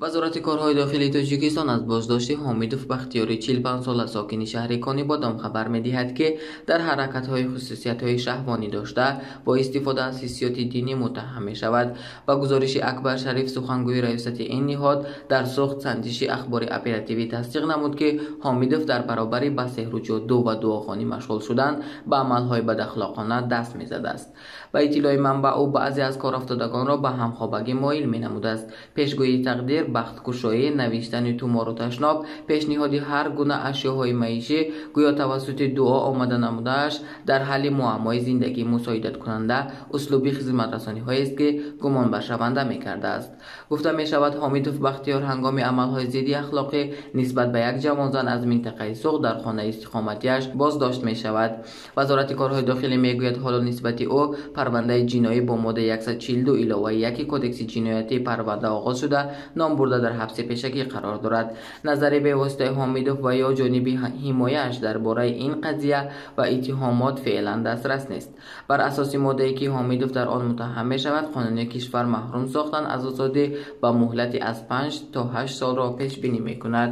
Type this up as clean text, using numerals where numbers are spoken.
Вазорати корҳои дохилии Тоҷикистон аз боздошти Ҳомидов Бахтиёри 45-сола, сокини шаҳри Конибодом, хабар медиҳад, ки дар ҳаракатҳои хусусиятҳои шаҳвонӣ дошта, бо истифода аз ҳиссиёти динӣ муттаҳам мешавад. Ба гузориши Акбар Шариф, сухангӯи раёсати ин ниҳод дар Суғд, санҷиши ахбори оперативӣ тасдиқ намуд, ки Ҳомидов дар баробари ба сеҳру ҷоду ва дуохонӣ машғул шудан ба амалҳои бадахлоқона даст мезадааст. Ба иттилои манбаъ, ӯ баъзе аз корафтодагонро ба ҳамхобагӣ моил менамудааст. Пешгӯии тақдир, бахткушоӣ, навиштани тумору ташноб, пешниҳоди ҳар гуна ашёҳои маишӣ, гӯё тавассути дуо омада намудааш дар ҳалли муаммои зиндагӣ мусоидаткунанда услуби хизматрасониҳоест, ки гумонбаршаванда мекардааст. Гуфта мешавад, Ҳомидов Бахтиёр ҳангоми амалҳои зидди ахлоқӣ нисбат ба як ҷавонзан аз минтақаи Суғд дар хонаи истиқоматиаш боздошт мешавад. Вазорати корҳои дохилӣ мегӯяд, ҳоло нисбати ӯ парвандаи ҷиноӣ бо моддаи 142 иловаи 1 Кодекси ҷиноятӣ парванда оғоз шуда, номбурда дар ҳабси пешакӣ қарор дорад. Назари бевоситаи Ҳомидов ва ё ҷониби ҳимояаш дар бораи ин қазия ва иттиҳомот феълан дастрас нест. Бар асоси моддае, ки Ҳомидов дар он муттаҳам мешавад, қонуни кишвар маҳрум сохтан аз озодӣ ба муҳлати аз 5 то 8 солро пешбинӣ мекунад.